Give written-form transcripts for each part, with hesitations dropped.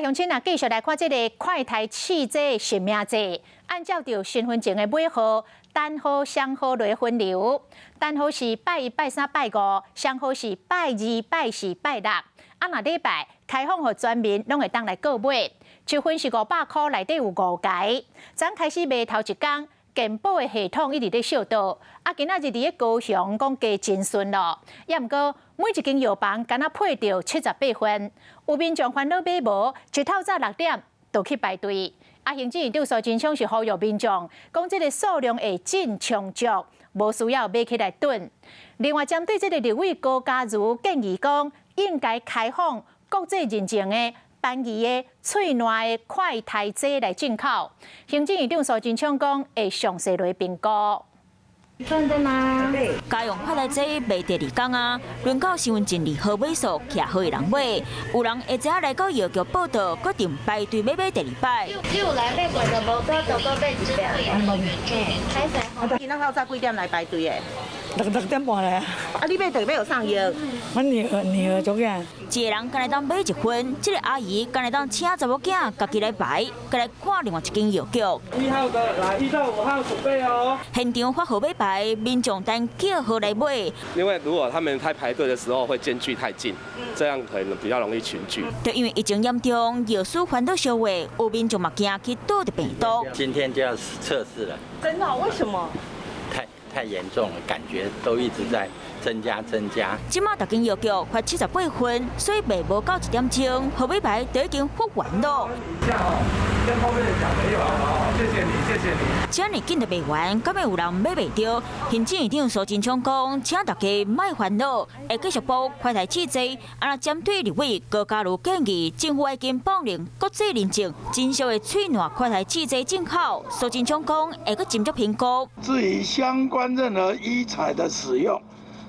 鄉親啊，繼續來看這个快篩試劑實名制，按照著身份證的尾號、單號、雙號來分流。單號是拜一、拜三、拜五，雙號是拜二、拜四、拜六。啊，若禮拜開放予全民攏會當來購買，一份是500箍，內底有五支。昨開始賣頭一工，健保的系統一直咧小倒，啊，今仔日佇咧高雄講加真順咯。也毋過每一間藥房敢若配著78份，有民眾煩惱買無，一透早6點就去排隊。啊，行政院長蘇貞昌是呼籲民眾，講這个數量會真充足，無需要買起來囤。另外，針對這个立委高嘉瑜建議講，應該開放國際認證的便宜的喙瀾的快篩劑來進口。行政院長蘇貞昌講，會詳細來評估。算對嗎？家用快篩劑賣第二工啊，輪到身份證二號尾數徛號的人買，有人會知影來到藥局報到，閣定排隊欲買第二擺。你有來買過就無，都都買一擺。今仔透早幾點來排隊的？6點半來啊。啊，你買特欲予送藥？阮女兒女兒做囝。一个人敢會當買一份，這个阿姨敢會當請查某囝家己來排，閣來看另外一間藥局。1號的來，1到5號準備哦。現場發號碼牌，民眾等叫號來買。因為如果他們在排隊的時候會間距太近，這樣可能比較容易群聚。就因為疫情嚴重，藥師煩惱燒話，有民眾嘛驚去倒著病毒。今天就要測試了。真的？為什麼？太嚴重了，感覺都一直在增加增加。這馬逐間藥局發78份，所以賣無到1點鐘，號碼牌就已經發完咯。跟後面的小朋友，謝謝你，謝謝你。這爾緊就賣完，敢會有人買袂著？行政院長蘇貞昌講，請大家莫煩惱，會繼續補快篩試劑。啊，針對立委高嘉瑜建議，政府愛緊放任國際認證，真俗的喙瀾快篩試劑進口。蘇貞昌講，會閣斟酌評估。至於相關任何醫材的使用，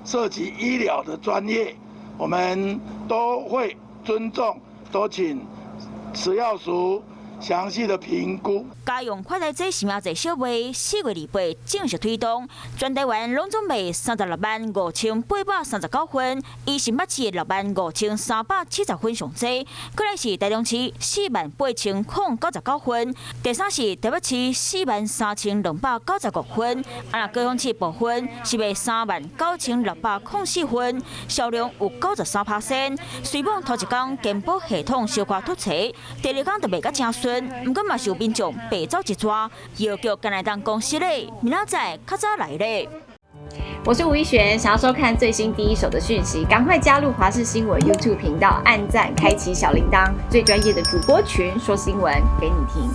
涉及醫療的專業，我們都會尊重，都請食藥署詳細的評估。家用快篩劑實名制小賣，4月28正式推動，全台灣攏總賣365,839份，以新北市65,370份上濟，閣來是台中市48,099份，第三是台北市43,295份，啊，高雄市部分是賣39,604份，銷量有93%。雖罔頭一工健保系統小可突槌，第二工就賣甲誠順，毋過嘛是有民眾白走一逝，藥局敢會當講實咧，明仔載較早來咧。我是吳一璇，想要收看最新第一手的訊息，趕快加入華視新聞 YouTube 頻道，按讚，開啟小鈴鐺，最專業的主播群說新聞給你聽。